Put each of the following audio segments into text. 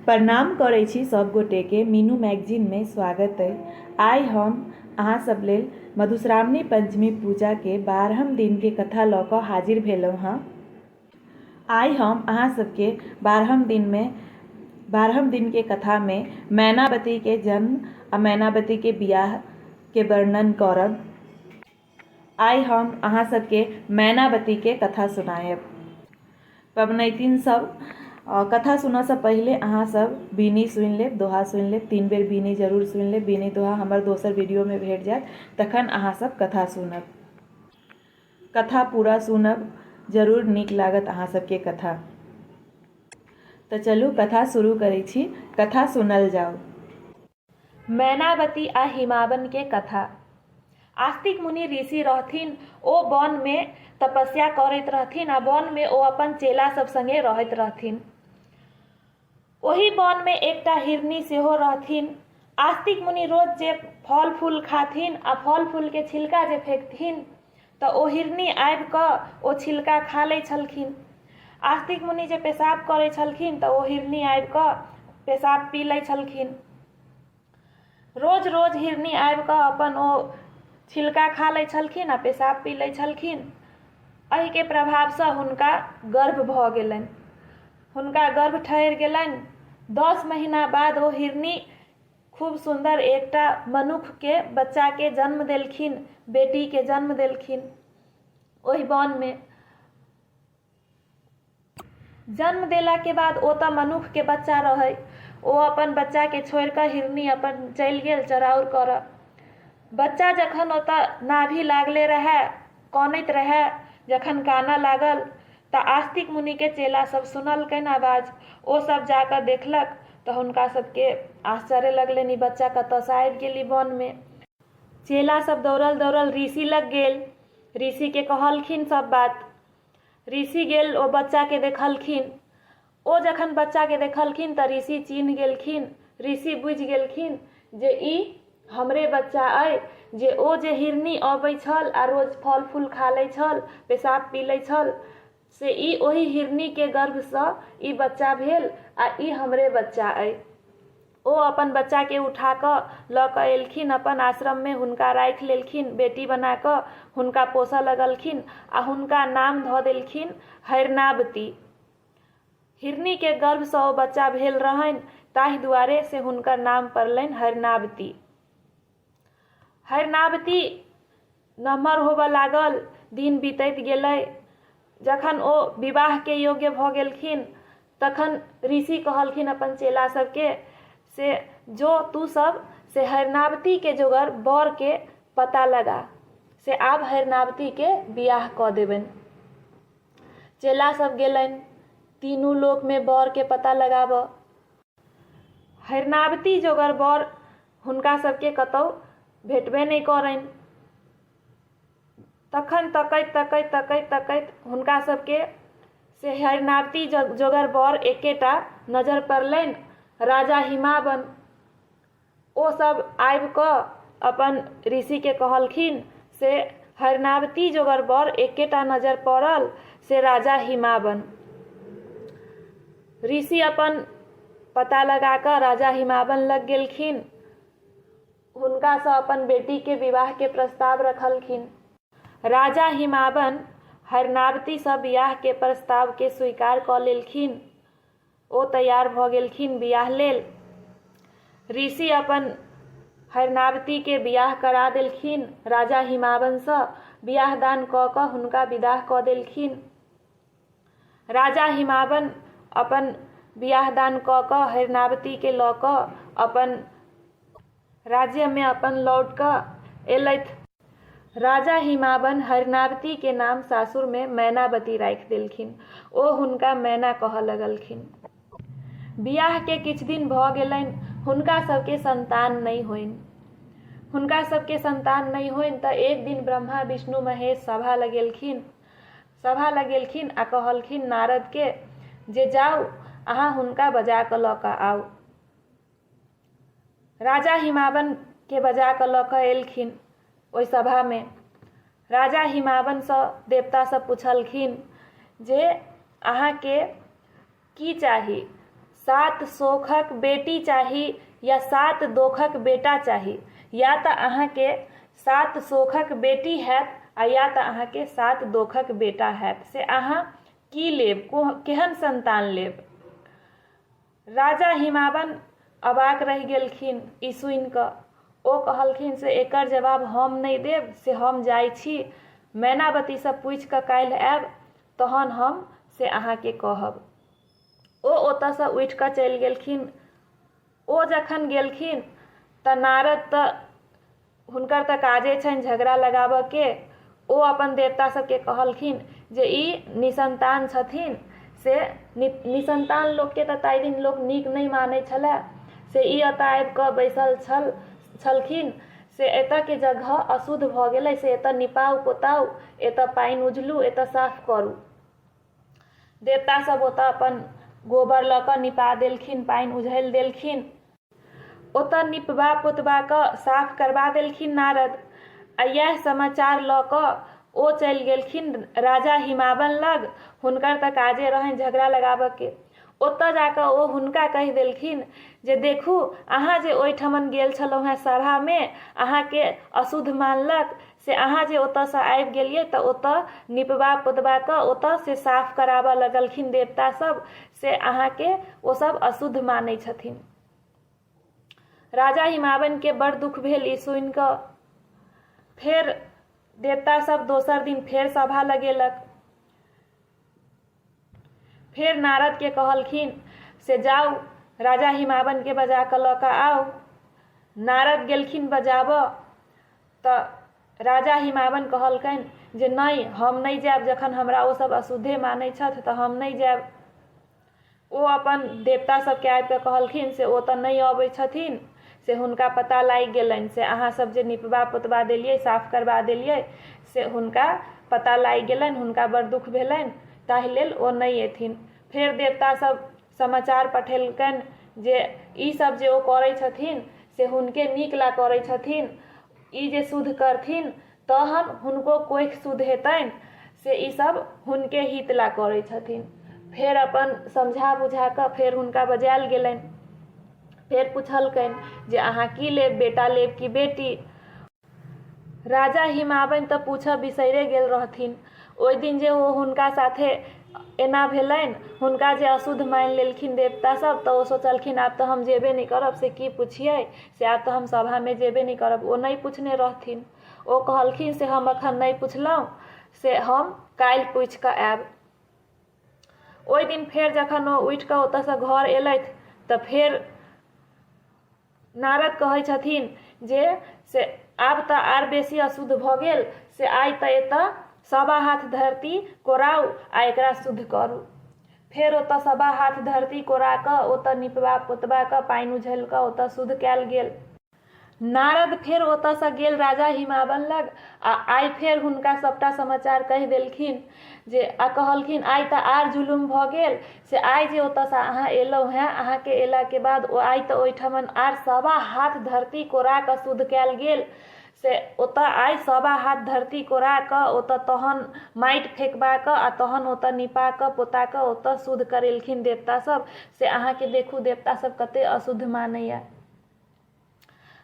प्रणाम करै छी सब गोटेके। मीनू मैगजीनमे स्वागत अइ। आइ हम अहाँ सब लेल मधुश्रावणी पंचमी पूजाके 12म दिनके कथा लऽ कऽ हाजिर भेलहुँ हँ। आइ हम अहाँ सबके 12म दिनमे 12म दिनके कथामे मैनावतीके जन्म आ मैनावतीके बियाहके वर्णन करब। आइ हम अहाँ सबके मैनावतीके कथा सुनायब। पबनैतिन सब कथा सुनऽसँ पहिले अहाँ सब बीनी सुनि लेब, दोहा सुनि लेब। 3 बेर बीनी जरूर सुनि लेब। बीनी दोहा हमर दोसर वीडियोमे भेट जायत। तखन अहाँ सब कथा सुनब। कथा पूरा सुनब, जरूर नीक लागत अहाँ सबके कथा। तऽ चलू कथा शुरू करै छी, कथा सुनल जाउ। मैनावती आ हिमावन के कथा। आस्तिक मुनि ऋषि रहथिन। ओ वन मे तपस्या करैत रहथिन आ वन मे ओ अपन चेला सब संगे रहैत रहथिन। ओहि वन मे एकटा हिरनी सेहो रहथिन। आस्तिक मुनि रोज जे फल फूल खाथिन आ फल फूल के छिलका जे फेकथिन तऽ ओ हिरनी आबि कऽ ओ छिलका खा लै छलखिन। आस्तिक मुनि जे पेशाब करै छलखिन तऽ ओ हिरनी आबि कऽ पेशाब पी लै छलखिन। रोज रोज हिरनी आबि कऽ अपन ओ छिलका खा लै छलखिन आ पेशाब पी लै छलखिन। एहिके प्रभावसँ हुनका गर्भ भऽ गेलनि। हुनका गर्भ ठहरि गेलनि। 10 महीना बाद ओ हिरनी खूब सुन्दर एकटा मनुखके बच्चाके जन्म देलखिन, बेटीके जन्म देलखिन। ओहि वनमे जन्म देलाके बाद ओ तऽ मनुखके बच्चा रहै। ओ अपन बच्चाके छोड़िकऽ हिरनी अपन चलि गेल चराउर करऽ। बच्चा जखन ओतऽ नाभि लागले रहए, कनैत रहए, जखन कानऽ लागल तऽ आस्तिक मुनिके चेला सब सुनलकनि आवाज। ओ सब जाकऽ देखलक तऽ हुनका सबके आश्चर्य लगलनि, ई बच्चा कतऽसँ आबि गेल ई वनमे। चेला सब दौड़ल दौड़ल ऋषि लग गेल। ऋषिके कहलखिन सब बात। ऋषि गेल, ओ बच्चाके देखलखिन। ओ जखन बच्चाके देखलखिन तऽ ऋषि चिन्ह गेलखिन। ऋषि बुझि गेलखिन जे ई हमरे बच्चा अइ, जे ओ जे हिरनी अबै छल आ रोज फल फूल खा लै छल, पेशाब पी लै छल, से ई ओहि हिरनीके गर्भसँ ई बच्चा भेल आ ई हमरे बच्चा अइ। ओ अपन बच्चाके उठा कऽ लऽ कऽ एलखिन अपन आश्रममे, हुनका राखि लेलखिन बेटी बना कऽ, हुनका पोसऽ लगलखिन आ हुनका नाम धऽ देलखिन हरिनावती। हिरनीके गर्भसँ ओ बच्चा भेल रहनि, ताहि दुआरे से हुनकर नाम पड़लनि हरिनावती। हरिनावती नमहर होबऽ लागल, दिन बीतैत गेलै। जखन ओ विवाहके योग्य भऽ गेलखिन तखन ऋषि कहलखिन अपन चेला सबके से जो तू सब से हरिनावतीके जोगर बरके पता लगा, से आब हरिनावतीके बियाह कऽ देबनि। चेला सब गेलनि तीनू लोकमे बरके पता लगाबऽ। हरिनावती जोगर बर हुनका सबके कतहु भेटबे नहि करनि। तखन तकैत तकैत तकैत तकैत हुनका सबके से हरिनावती जोगर बर एकेटा नजर पड़लनि, राजा हिमावन। ओ सब आबि कऽ अपन ऋषिके कहलखिन से हरिनावती जोगर बर एकेटा नजर पड़ल, से राजा हिमावन। ऋषि अपन पता लगा कऽ राजा हिमावन लग गेलखिन। हुनकासँ अपन बेटीके विवाहके प्रस्ताव रखलखिन। राजा हिमावन हरिनावतीसँ बियाहके प्रस्तावके स्वीकार कऽ लेलखिन। ओ तैयार भऽ गेलखिन बियाह लेल। ऋषि अपन हरिनावतीके बियाह करा देलखिन राजा हिमावनसँ। बियाह दान कऽ कऽ हुनका विदाह कऽ देलखिन। राजा हिमावन अपन बियाह दान कऽ कऽ हरिनावतीके लऽ कऽ अपन राज्यमे अपन लौट कऽ एलथि। राजा हिमावन हरिनावतीके नाम सासुरमे मैनावती राखि देलखिन। ओ हुनका मैना कहऽ लगलखिन। बियाहके किछु दिन भऽ गेलनि, हुनका सबके संतान नहि होइन। हुनका सबके संतान नहि होइन तऽ एक दिन ब्रह्मा विष्णु महेश सभा लगेलखिन। सभा लगेलखिन आ कहलखिन नारदके जे जाउ अहाँ हुनका बजा कऽ लऽ कऽ आउ। राजा हिमावनके बजा कऽ लऽ कऽ एलखिन ओहि सभामे। राजा हिमावनसँ देवता सब पुछलखिन जे अहाँके की चाही? सात शोखक बेटी चाही या सात दोखक बेटा चाही? या तऽ अहाँके सात शोखक बेटी हैत आ या तऽ अहाँके सात दोखक बेटा हैत, से अहाँ की लेब, केहन संतान लेब? राजा हिमावन अवाक रहि गेलखिन ई सुनि कऽ। ओ कहलखिन से एकर जवाब हम नहि देब, से हम जाइ छी मैनावतीसँ पूछि कऽ काल्हि आयब, तहन हम से अहाँके कहब। ओ ओतऽसँ उठि कऽ चलि गेलखिन। ओ जखन गेलखिन तऽ नारद तऽ हुनकर तऽ काजे छनि झगड़ा लगाबऽके। ओ अपन देवता सबके कहलखिन जे ई निसन्तान छथिन, से निसन्तान लोकके तऽ ताहि दिन लोक नीक नहि मानै छलै, से ई एतऽ आबिकऽ बैसल छलखिन, से एतऽके जगह अशुद्ध भऽ गेलै, से एतऽ निपाउ पोताउ, एतऽ पानि उझलू, एतऽ साफ करू। देवता सब ओतऽ अपन गोबर लऽ कऽ निपा देलखिन, पानि उझलि देलखिन, ओतऽ निपबा पोतबा कऽ साफ करबा देलखिन नारद। आ इएह समाचार लऽ कऽ ओ चलि गेलखिन राजा हिमावन लग। हुनकर तऽ काजे रहनि झगड़ा लगाबऽके। ओतऽ जा कऽ ओ हुनका कहि देलखिन जे देखू, अहाँ जे ओहिठमन गेल छलहुँ हेँ सभामे, अहाँके अशुद्ध मानलक, से अहाँ जे ओतऽसँ आबि गेलियै तऽ ओतऽ निपबा पोतबा कऽ ओतऽ से साफ कराबऽ लगलखिन देवता सब, से अहाँके ओ सब अशुद्ध मानै छथिन। राजा हिमावनके बड़ दुख भेल ई सुनि कऽ। फेर देवता सब दोसर दिन फेर सभा लगेलक। फेर नारदके कहलखिन से जाउ राजा हिमावनके बजा कऽ लऽ कऽ आउ। नारद गेलखिन बजाबऽ तऽ राजा हिमावन कहलकनि जे नहि, हम नहि जायब, जखन हमरा ओसभ अशुद्धे मानै छथि तऽ हम नहि जायब। ओ अपन देवता सभके आबि कऽ कहलखिन से ओ तऽ नहि अबै छथिन, से हुनका पता लागि गेलनि, से अहाँसभ जे निपबा पोतबा देलियै, साफ करबा देलियै, से हुनका पता लागि गेलनि, हुनका बड़ दुःख भेलनि, ताहि लेल ओ नहि एथिन। फेर देवता सभ समाचार पठेलकनि जे ईसभ जे ओ करै छथिन से हुनके नीक ला करै छथिन, ई जे शुद्ध करथिन तहन हुनको कोखि शुद्ध हेतनि, से ईसभ हुनके हित ला करै छथिन। फेर अपन समझा बुझा कऽ फेर हुनका बजायल गेलनि। फेर पुछलकनि जे अहाँ की लेब, बेटा लेब कि बेटी? राजा हिमावन तऽ पूछऽ बिसैरे गेल रहथिन। ओहि दिन जे ओ हुनका साथे एना भेलनि, हुनका जे अशुद्ध मानि लेलखिन देवता सब, तऽ ओ सोचलखिन आब तऽ हम जेबे नहि करब, से की पुछियै, से आब तऽ हम सभामे जेबे नहि करब। ओ नहि पुछने रहथिन। ओ कहलखिन से हम एखन नहि पुछलहुँ, से हम काल्हि पूछि कऽ आयब। ओहि दिन फेर जखन ओ उठि कऽ ओतयसँ घर एलथि तऽ फेर नारद कहै छथिन जे से आब तऽ आर बेसी अशुद्ध भऽ गेल, से आइ तऽ एतऽ सवा हाथ धरती कोराउ आ एकरा शुद्ध करू। फेर ओतऽ सवा हाथ धरती कोरा कऽ ओतऽ निपबा पोतबा कऽ पानि उझलि कऽ ओतऽ शुद्ध कयल गेल। नारद फेर ओतऽसँ गेल राजा हिमावन लग आ आइ फेर हुनका सभटा समाचार कहि देलखिन जे आ कहलखिन आइ तऽ आर जुलुम भऽ गेल, से आइ जे ओतऽसँ अहाँ एलहुँ हेँ, अहाँके एलाके बाद ओ आइ तऽ ओहिठमन आर सवा हाथ धरती कोरा कऽ शुद्ध कयल गेल, से ओतऽ आइ सवा हाथ धरती कोरा कऽ ओतऽ तहन माटि फेकबा कऽ आ तहन ओतऽ निपा कऽ पोता कऽ ओतऽ शुद्ध करेलखिन देवता सब, से अहाँके देखू देवता सब कते अशुद्ध मानैया।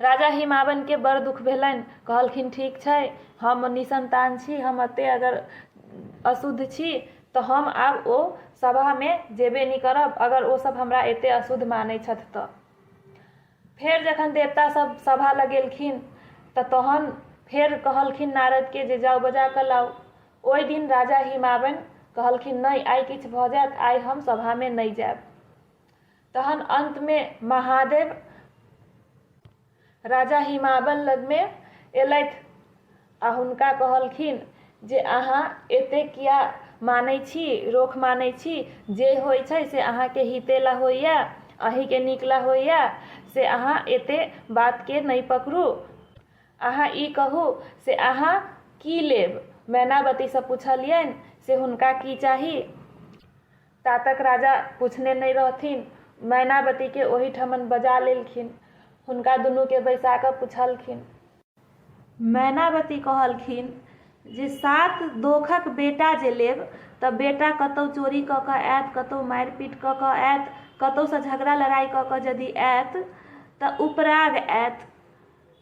राजा हिमावनके बड़ दुख भेलनि। कहलखिन ठीक छै, हम निसन्तान छी, हम एते अगर अशुद्ध छी तऽ हम आब ओ सभामे जेबे नहि करब, अगर ओ सब हमरा एते अशुद्ध मानै छथि तऽ। फेर जखन देवता सब सभा लगेलखिन तऽ तहन फेर कहलखिन नारदके जे जाउ बजा कऽ लाउ। ओहि दिन राजा हिमावन कहलखिन नहि, आइ किछु भऽ जायत, आइ हम सभामे नहि जायब। तहन अन्तमे महादेव राजा हिमावन लगमे एलथि आ हुनका कहलखिन जे अहाँ एते किया मानै छी, रोख मानै छी, जे होइ छै से अहाँके हिते ला होइए, अहीँके नीक ला होइए, से अहाँ एते बातके नहि पकड़ू। अहाँ ई कहू से अहाँ की लेब? मैनावतीसँ पुछलियनि से हुनका की चाही? ता तक राजा पुछने नहि रहथिन, मैनावतीके ओहिठमन बजा लेलखिन। हुनका दुनूके बैसा कऽ पुछलखिन। मैनावती कहलखिन जे सात दोखक बेटा जे लेब तऽ बेटा कतहु चोरी कऽ कऽ आयत, कतहु मारि पीट कऽ कऽ आयत, कतहुसँ झगड़ा लड़ाइ कऽ कऽ यदि आयत तऽ उपराग आयत।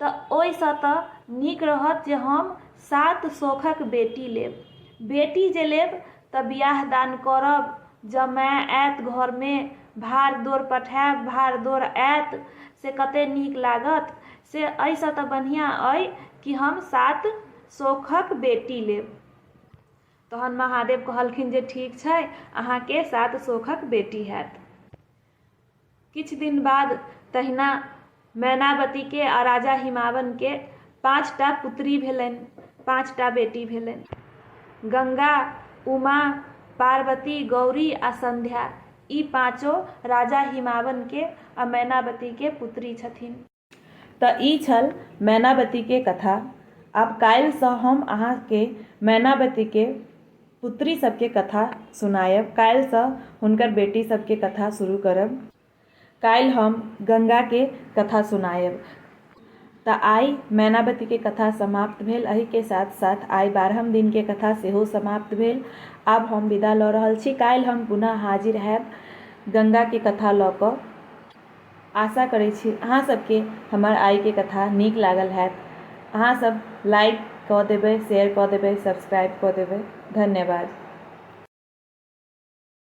तऽ ओहिसँ तऽ नीक रहत जे हम सात शोखक बेटी लेब। बेटी जे लेब तऽ बियाह दान करब, जँ माय आयत घरमे, भार दोर पठायब, भार दोर आयत, से कतेक नीक लागत। से एहिसँ तऽ बढ़िआँ अइ कि हम सात शोखक बेटी लेब। तहन महादेव कहलखिन जे ठीक छै, अहाँके सात शोखक बेटी हैत। किछु दिन बाद तहिना मैनावतीके आ राजा हिमावनके पाँचटा पुत्री भेलनि, पाँचटा बेटी भेलनि। गंगा, उमा, पार्वती, गौरी आ संध्या ई पाँचो राजा हिमावनके आ मैनावतीके पुत्री छथिन। तऽ ई छल मैनावतीके कथा। आब काल्हिसँ हम अहाँके मैनावतीके पुत्री सबके कथा सुनायब। काल्हिसँ हुनकर बेटी सबके कथा शुरू करब। काल्हि हम गंगाके कथा सुनायब। तऽ आइ मैनावतीके कथा समाप्त भेल। एहिके साथ साथ आइ बारहम दिनके कथा सेहो समाप्त भेल। आब हम विदा लऽ रहल छी। काल्हि हम पुनः हाजिर हैब गंगाके कथा लऽ कऽ। आशा करै छी अहाँ सबके हमर आइके कथा नीक लागल हैत। अहाँ सब लाइक कऽ देबै, शेयर कऽ देबै, सब्सक्राइब कऽ देबै। धन्यवाद।